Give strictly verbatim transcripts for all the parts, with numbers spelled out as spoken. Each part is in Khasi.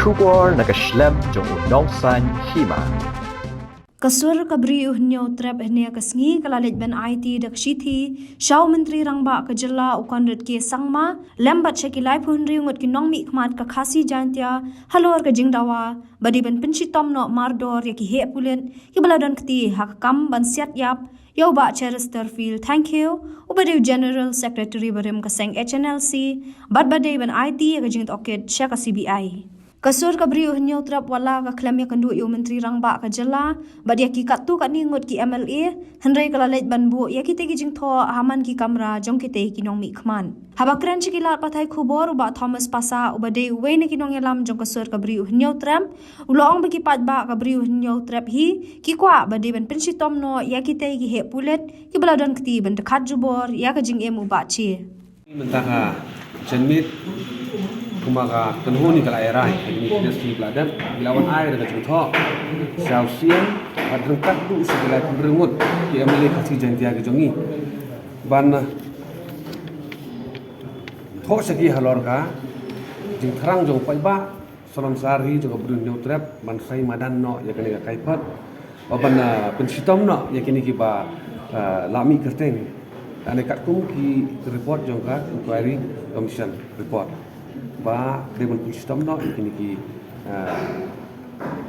Khubor na ka shlem jong u nongsan hima. Ka sur ka bri u Hynñiewtrep hynne ka sngi ka la leit ban aiti da ka shithi sha u Myntri Rangbah ka jylla u Conrad K Sangma lem bad sha ki laiphew hynriew ngut ki nongmihkhmat ka Khasi Jaintia halor ka jingdawa ba dei ban pynshitom noh mardor ïa ki heh pulit kiba la don kti ha ka kam ban siat ïap ïa u Bah Cheristerfield Thangkhiew uba dei u General Secretary barim ka seng H N L C bad ba dei ban aiti ïa ka jingtohkit sha ka C B I. Ka sur ka bri u Hynñiewtrep wat la ka khlem ïakynduh ïa u Myntri Rangbah ka jylla bad ïa ki katto katne ngut ki M L A, hynrei ka la leit ban buh ïa kitei ki jingthoh ha man ki kamra jong kitei ki nongmihkhmat. Haba kren sha ki lad pathai khubor u Bah Thomas Passah uba dei uwei na ki nongïalam jong ka sur ka bri u Hynñiewtrep u la ong ba ki paidbah ka bri u Hynñiewtrep hi ki kwah ba dei ban pynshitom noh ïa kitei ki heh pulit kiba la don kti ban dkhat jubor ïa ka jingim u Bah Che. Mynta ka janmiet kumba ka kynhun ka la ai rai ha kine ki dei ki la dep ki la wan ai da ka jingthoh sha u C M bad ryngkat ruh sha ki laiphew hynriew ngut ki M L A Khasi Jaintia ki jong ngi ban thoh sha ki halor ka jingthrang jong u paidbah Salonsar hi jong ka bri u Hynñiewtrep ban sai madan noh ïa kane ka kaiphod ba ban, ah, pynshitom noh ïa kine kiba, ah, la mih kyrteng. Ane katkum ki report jong ka inquiry commission report ba dei ban pynshitom noh ïa kine ki, ah,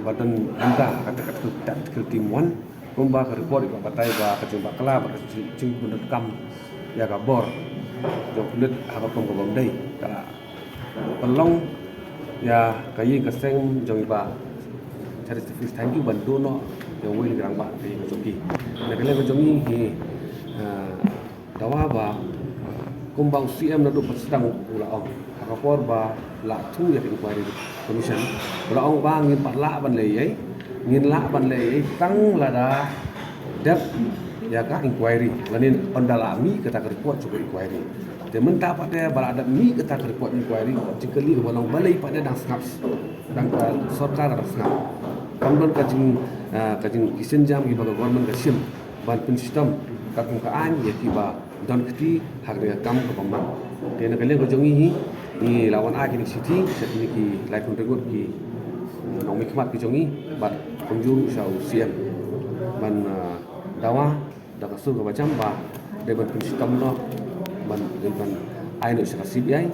ba don bynta kata ka tactical team one kumba ka report ka batai ba ka jingbakla ba ka jing, jingpyndonkam ïa ka bor jong pulit ha ka rukom ka bym dei ka pynlong ïa ka ïing ka seng jong i Bah Cheristerfield Thangkhiew ban duh noh ïa uwei na ki rangbah ka ïing ka jong ki. Na ka liang ka jong ngi hi, ah, dawa ba, ah, kumba u C M naduh ba sdang u la ong ha ka por ba la thung ïa ka inquiry commission u la ong ba ngim pat lah ban leh ei, ngin lah ban leh ei tang lada dep ïa ka inquiry lane ynda la mih kata ka report jong ka inquiry. Te mynta pat te ba la dep mih kata ka report inquiry, jingkylli kaba long balei pat te dang sngap, dang ka sorkar dang sngap. Kam don ka jing, ah, ka jingkynsianjam kiba ka government ka shim ban pynshitom katkum ka aiñ ïa kiba don kti ha ka kam kaba man. Te na ka liang ka jong ngi hi ngi la wan ai kine ki shithi sha kine ki laiphew hynriew ngut ki, eh, nongmihkhmat ki jong ngi bad kumjuh ruh sha u C M ban, eh, dawa da ka sur kaba jam ba dei ban pynshitom noh ban, dei ban ai noh sha ka C B I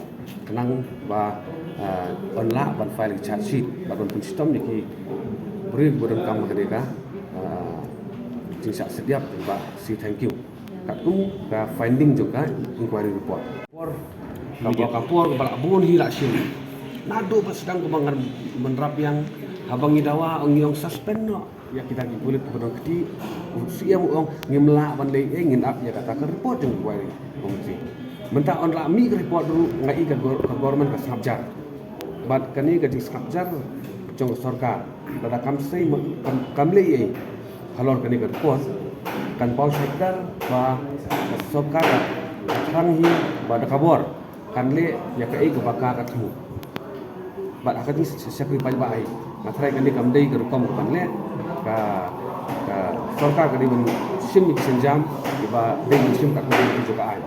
khnang ba, eh, yn lah ban file charge sheet bad ban pynshitom ïa ki briew ba donkam ha kane ka, eh, jingshah shah ïap ba C Thangkhiew. Katkum ka finding jong ka inquiry report. Por kaba ka por kaba la bun hi la shim. Naduh ba sdang kaba ngan mynrap ïa haba ngi dawa ngi ong suspend noh ïa kita ki pulit ba don kti. U C M u ong ngim lah ban leh ei, ngin ap ïa kata ka report jong inquiry committee. Mynta ynda la mih ka report ruh nga i ka gor-, ka government ka sngap jar. Bad kane ka jingsngap jar jong ka sorkar lada kam sei ma-, kam, kam leh ei halor kane ka report kan paw shakar ba ka sorkar ka thrang hi ba da ka bor kan leh ïa kaei kaba ka ka thmu. Bad ha ka jingshakri paidbah hi nga tharai kane kam dei ka rukom ban leh. Ka, ka sorkar ka dei ban shim ïa ki sienjam kiba dei ban shim katkum ka jong ka aiñ.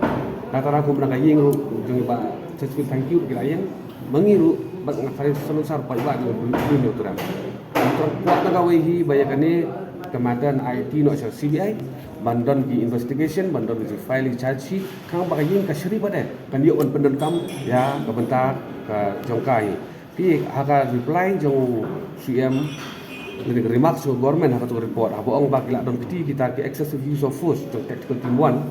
Nangta ruh kumba na ka ïing ruh jong i Bah Cheristerfield Thangkhiew ki la ïeng ma ngi ruh bad nga tharai Salonsar paidbah jong ka bri u Hynñiewtrep. Nga kwah na kawei hi ba ïa kane ka matter yn aiti noh sha C B I ban don ki investigation, ban don ki file charge sheet, khnang ba ka ïing kashari pat te kan ïoh ban pyndonkam ïa ka bynta ka jong ka hi. Te ha ka reply jong u C M lane ka remarks jong ka government ha kato ka report haba ong ba ki la don kti kita ki excessive use of force jong tactical team one.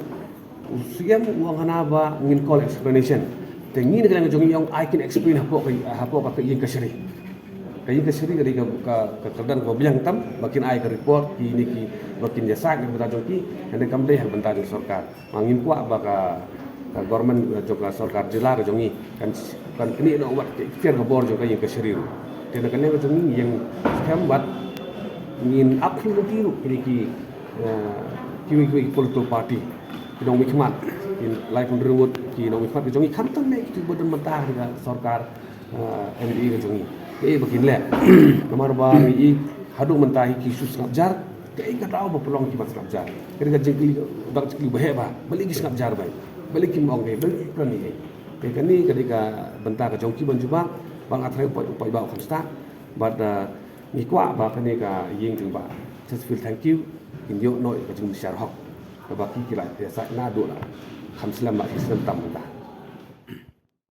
U C M u ong hana ba ngin call explanation. Te ngi na ka liang jong ngi ong ai kin explain hapoh ka, hapoh ka ïing kashari. Ka ïing kashari ka dei ka, ka, ka kyrdan kaba biang tam ba kin ai ka report kine kiba kin ïasaid na ka bynta jong ki, hynrei kam dei ha ka bynta jong sorkar. Nga ngim kwah ba ka, ka government, eh, jong ka sorkar jylla ka jong ngi kan, kan knieh noh wat ka ikhtiar ka bor jong ka ïing kashari ruh. Te na ka liang ka jong ngi ïeng skhem bad ngin ap khlem kti ruh kine ki, eh, kiwei kiwei ki political party. Ki nongmihkhmat, ki laiphew hynriew ngut ki nongmihkhmat ki jong ngi, khamtam eh kito ba don mynta ha ka sorkar, eh, M D A ka jong ngi. Kaei ba kin leh. Namar ba ngi i haduh mynta hi ki shu sngap jar. Kaei ka daw ba pynlong ki ban sngap jar. Ka dei ka jingkylli, ka dei ka jingkylli ba heh ba balei ki sngap jar ba, balei kim ong kaei, balei kim kren kaei. Te kane ka dei ka bynta ka jong ki ban jubab. Ba nga trai u paidbah u kham stad. Bad ngi kwah ba kane ka ïing jong Bah Chesterfield Thangkhiew kin ïoh noh ïa ka jingbishar hok kaba ki ki la ïasaid naduh la kham slem bad shi snem tam mynta.